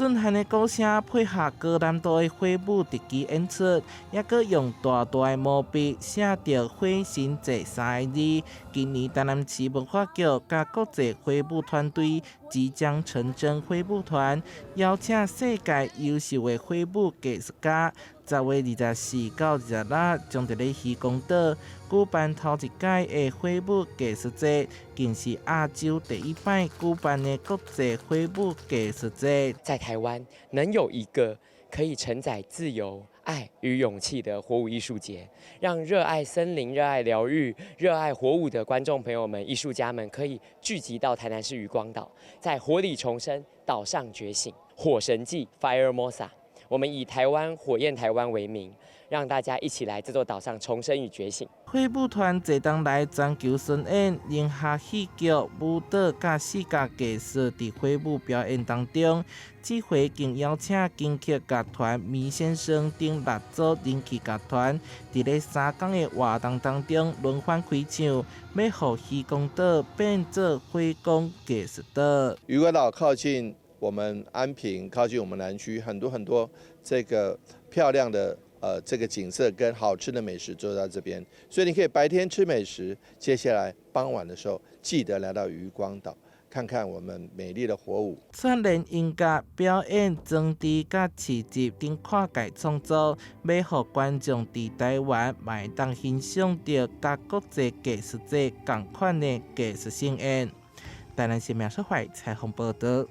震撼的鼓聲配合高難度的火舞特技演出，猶閣用大大的毛筆寫著火神節三个字。今年台南市文化局佮國際火舞團隊即將成真火舞團，邀請世界優秀的火舞藝術家，10月24到26，將佇咧漁光島舉辦頭一屆的火舞藝術節，更是亞洲第一擺舉辦的國際火舞藝術節。在台灣能有一個可以承載自由、愛與勇氣的火舞藝術節，讓熱愛森林、熱愛療癒、熱愛火舞的觀眾朋友們、藝術家們可以聚集到台南市漁光島，在火裡重生，島上覺醒。火神祭 Firemosa，我們以台灣火焰台灣為名，讓大家一起來這座島上重生與覺醒。火舞團這冬來全球巡演，融合戲劇、舞蹈佮視覺藝術佇火舞表演當中。這回更邀請京劇樂團麋先生等六組人氣樂團，佇咧3工的活動當中輪番開唱，欲予漁光島變做火光藝術島。漁光島靠近我們安平，靠近我們南區，很多很多這個漂亮的這個景色跟好吃的美食就在這邊，所以你可以白天吃美食，接下來傍晚的時候記得來到漁光島，看看我們美麗的火舞。串聯音樂表演、裝置佮市集等跨界創作，欲予觀眾佇台灣嘛會當欣賞著佮國際藝術節仝款的藝術盛宴。台南市民社會採訪報導。